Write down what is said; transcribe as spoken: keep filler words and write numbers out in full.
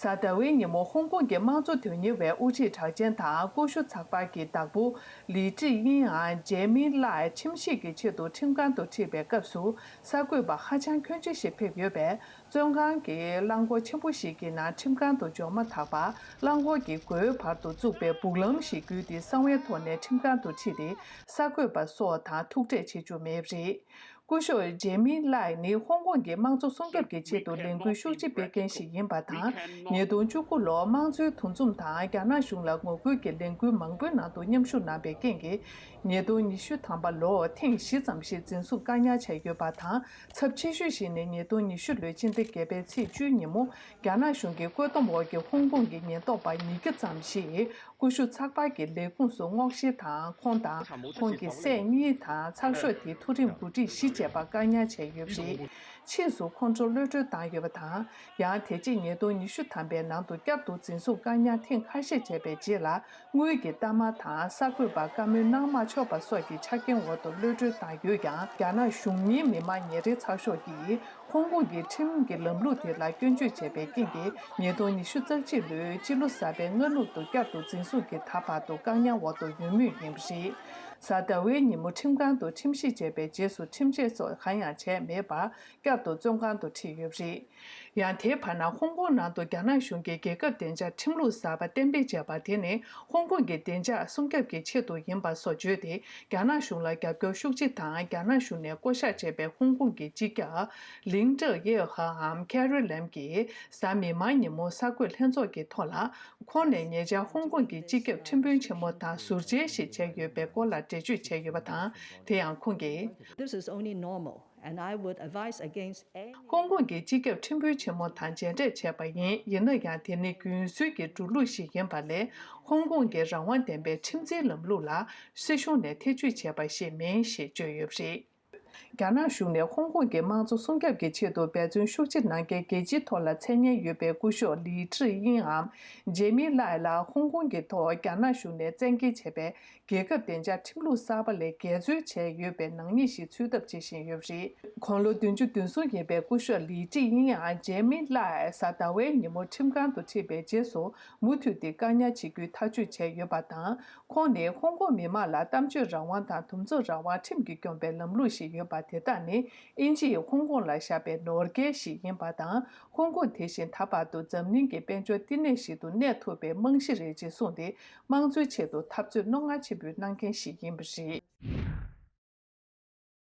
གཟའ་ཟླ་བའི་ཉིན་མོ་ཧོང་ཀོང་གི་དམངས་གཙོ་དོན་གཉེར་བའི་དབུ་ཁྲིད་གྲགས་ཅན་དང་ཀུ་ཤུ་ཚགས་པར་གྱི་བདག་པོ་ལི་ཀྲི་དབྱིན་ཨང་ཇེ་མིན་ལའེ་ཁྲིམས་ཞིབ་ཀྱི་ཆེད་དུ་ཁྲིམས་ཁང་དུ་ཁྲིད་པའི་སྐབས་སུ་གསར་འགོད་པ་ཧ་ཅང་ཁྱོན་ཆེ་ཞིག་ཕེབས་ཡོད་པས། བཙོན་ཁང་གི་རླངས་འཁོར་ཆེན་པོ་ཞིག་གི་ནང་ཁྲིམས་ཁང་དུ་འབྱོར་མ་ཐག་པར། རླངས་འཁོར་གྱི་སྒོའི་བར་དུ་བཙུགས་པའི་སྦུག་ལམ་ཞིག་བརྒྱུད་དེ་གསང་བའི་ཐོག་ནས་ཁྲིམས་ཁང་དུ་ཁྲིད་དེ། གསར་འགོད་པ་སོགས་དང་ཐུག་འཕྲད་བྱེད་རྒྱུ་མེད་པ་རེད། སྐུ་ཞབས་ཇེ་མིན་ལའེ་ནི་ཧོང་ཀོང་གི་དམངས་གཙོ་སྲུང་སྐྱོབ་ཀྱི་ཆེད་དུ་ལས་འགུལ་ཤུགས་ཆེ་སྤེལ་མཁན་ཞིག་ཡིན་པ་དང་། ཉིས་སྟོང་བཅུ་དགུ་ལོར་དམངས་གཙོའི་འདུ་འཛོམས་དང་རྒྱ་ནག་གཞུང་ལ་ངོ་རྒོལ་གྱི་ལས་འགུལ་མང་པོའི་ནང་དུ་མཉམ་ཞུགས་གནང་པའི་རྐྱེན་གྱིས། ཉིས་སྟོང་ཉི་ཤུ་ཐམ་པ་ལོར་ཐེངས་བཞི་ཙམ་ཞིག་འཛིན་བཟུང་བཀག་ཉར་བྱས་ཡོད་པ་དང་། ཚབས་ཆེ་ཤོས་ཤིག་ནི་ཉིས་སྟོང་ཉི་ཤུ་ལོའི་ཕྱི་ཟླ་བརྒྱད་པའི་ཚེས་བཅུའི་ཉིན་མོ། རྒྱ་ནག་གཞུང་གི་བཀོད་འདོམས་འོག་གི་ཧོང་ཀོང་གི་ཉེན་རྟོག་པ་ཉིས་བརྒྱ་ཙམ་ཞིག་ཀུ་ཤུ་ཚགས་པར་གྱི་ལས་ཁུངས་སུ་སྔོག་བཤེར་དང་། ཁོང་དང་། ཁོང་གི་སྲས་གཉིས་དང་། ཚགས་ཤོག་དེའི་མཐོ་རིམ་འགོ་ཁྲིད་བཞི་བཅས་པ་བཀག་ཉར་བྱས་ཡོད་པ་རེད། ཕྱིས་སུ་ཁོང་ཚོ་གློད་གྲོལ་བཏང་ཡོད་པ་དང་། ཡང་དེ་རྗེས་ཉིས་སྟོང་ཉི་ཤུ་ཐམ་པའི་ནང་དུ་བསྐྱར་དུ་འཛིན་བཟུང་བཀག་ཉར་ཐེངས་ཁ་ཤས་བྱས་པའི་རྗེས་ལ། དངུལ་གྱི་གཏའ་མ་དང་། གསར་འགོད་པར་བཀའ་མོལ་གནང་མ་ཆོག་པ་སོགས་ཀྱི་ཆ་རྐྱེན་འོག་ཏུ་གློད་གྲོལ་བཏང་ཡོད་ཀྱང་། རྒྱ་ནག་གཞུང་གཉེར་མི་མང་ཉིན་རེའི་ཚགས་ཤོག་གིས། ཧོང་ཀོང་གི་ཁྲིམས་ཀྱི་ལམ་ལུགས་དེ་ལ་སྐྱོན་བརྗོད་བྱས་པའི་རྐྱེན་གྱིས། ཉིས་སྟོང་ཉི་ཤུ་རྩ་གཅིག་ལོའི་སྤྱི་ལོ་གསར་པའི་སྔ་ནུབ་ཏུ་བསྐྱར་དུ་འཛིན་བཟུང་གིས་ད་བར་དུ་བཀག་ཉར་འོག་ཏུ་ཡོད་མུས་ཡིན་པ་རེད། གཟའ་ཟླ་བའི་ཉིན་མོ་ཁྲིམས་ཁང་དུ་ཁྲིམས་ཞིབ་བྱས་པའི་རྗེས་སུ། ཁྲིམས་ཆད་སོགས་གང་ཡང་བྱས་མེད་པར། བསྐྱར་དུ་བཙོན་ཁང་དུ་ཁྲིད་ཡོད་པ་རེད། ཡང་དེའི་བར་ན། ཧོང་ཀོང་ནང་དུ་རྒྱ་ནག་གཞུང་གིས་རྒྱལ་ཁབ་བདེ་འཇགས་ཁྲིམས་ལུགས་གསར་པ་གཏན་འབེབས་བྱས་པ་དེ་ནི། ཧོང་ཀོང་གི་བདེ་འཇགས་སྲུང་སྐྱོབ་ཀྱི་ཆེད་དུ་ཡིན་པ་སོགས་བརྗོད་དེ། རྒྱ་ནག་གཞུང་ལ་རྒྱབ་སྐྱོར་ཤུགས་ཆེ་དང་། རྒྱ་ནག་གཞུང་ནས་བསྐོ་བཞག་བྱས་པའི་ཧོང་ཀོང་གི་སྤྱི་ཁྱབ་ལིང་ཀྲེའུ་ཡེ་ཧའམ་ཁེ་རི་ལེམ་གྱིས། གཟའ་མིག་དམར་ཉིན་མོ་གསར་འགོད་ལྷན་ཚོགས་ཀྱི་ཐོག་ལ། ཁོང་ནས་ཉེ་ཆར་ཧོང་ཀོང་གི་སྤྱི་ཁྱབ་ཁྲིམས་དཔོན་ཆེན་མོ་དང་ཟུར་མཇལ་ཞིག་བྱས་ཡོད་པའི་སྐོར་ལ་འགྲེལ་བརྗོད་བྱས་ཡོད་པ་དང་། དེ་ཡང་ཁོང་གིས། This is only normal, and I would advise against any ཧོང་ཀོང་གི་སྤྱི་ཁྱབ་ཁྲིམས་དཔོན་ཆེན་མོ་དང་མཇལ་འཕྲད་བྱས་པ་ཡིན། ཡིན་ན་ཡང་། དེ་ནི་རྒྱུན་སྲོལ་གྱི་འགྲོ་ལུགས་ཤིག་ཡིན་པ་ལས། ཧོང་ཀོང་གི་རང་དབང་ལྡན་པའི་ཁྲིམས་འཛིན་ལམ་ལུགས་ལ་སྲིད་གཞུང་ནས་ཐེ་བྱུས་བྱས་པ་ཞིག་མིན་ཞེས་བརྗོད་ཡོད་པ་རེད། རྒྱ་ནག་གཞུང་ནས་ཧོང་ཀོང་གི་དམངས་གཙོ་སྲུང་སྐྱོབ་ཀྱི་ཆེད་དུ་འབད་བརྩོན་ཤུགས་ཆེ་གནང་མཁན་རྒྱལ་སྤྱིའི་ཐོག་ལ་མཚན་སྙན་ཡོད་པའི་སྐུ་ཞབས་ལི་ཁྲི་དབྱིན་འམ་ཇེ་མིན་ལའེ་ལ་ཧོང་ཀོང་གི་ཐོག་རྒྱ་ནག་གཞུང་ནས་བཙན་འགེལ་བྱས་པའི་རྒྱལ་ཁབ་བདེ་འཇགས་ཁྲིམས་ལུགས་གསར་པ་ལས་འགལ་འཛོལ་བྱས་ཡོད་པའི་ནག་ཉེས་ཤིག་འཚོལ་ཐབས་བྱེད་བཞིན་ཡོད་པ་རེད། དགུང་ལོ་བདུན་ཅུ་དོན་གསུམ་ཡིན་པའི་སྐུ་ཞབས་ལི་ཁྲི་དབྱིན་འམ་ཇེ་མིན་ལའེ་གཟའ་ཟླ་བའི་ཉིན་མོ་ཁྲིམས་ཁང་དུ་ཁྲིད་པའི་རྗེས་སུ། མུ་མཐུད་དེ་བཀག་ཉར་བྱེད་རྒྱུའི་ཐག་གཅོད་བྱས་ཡོད་པ་དང་། ཁོང་ནི་ཧོང་ཀོང་མི་མང་ལ་གཏམ་བརྗོད་རང་དབང་དང་འདུ་འཛོམས་རང་དབང་ཁྲིམས་ཀྱིས་སྐྱོང་པའི་ལམ་ལུགས་ཤིག་ཡོད་པ་དེ་དག་ནི། དབྱིན་ཇི་ཡིས་ཧོང་ཀོང་ལ་བཞག་པའི་ནོར་འཁྱེར་ཞིག་ཡིན་པ་དང་། ཧོང་ཀོང་དེ་བཞིན་ད་བར་དུ་འཛམ་གླིང་གི་དཔལ་འབྱོར་བསྟི་གནས་ཤིག་ཏུ་གནས་ཐུབ་པའི་རྨང་གཞི་རེད་ཅེས་གསུངས་ཏེ། དམངས་གཙོའི་ཆེད་དུ་འཐབ་རྩོད་རྣོ་ངར་ཆེན་པོས་གནང་མཁན་ཞིག་ཡིན་པ་རེད།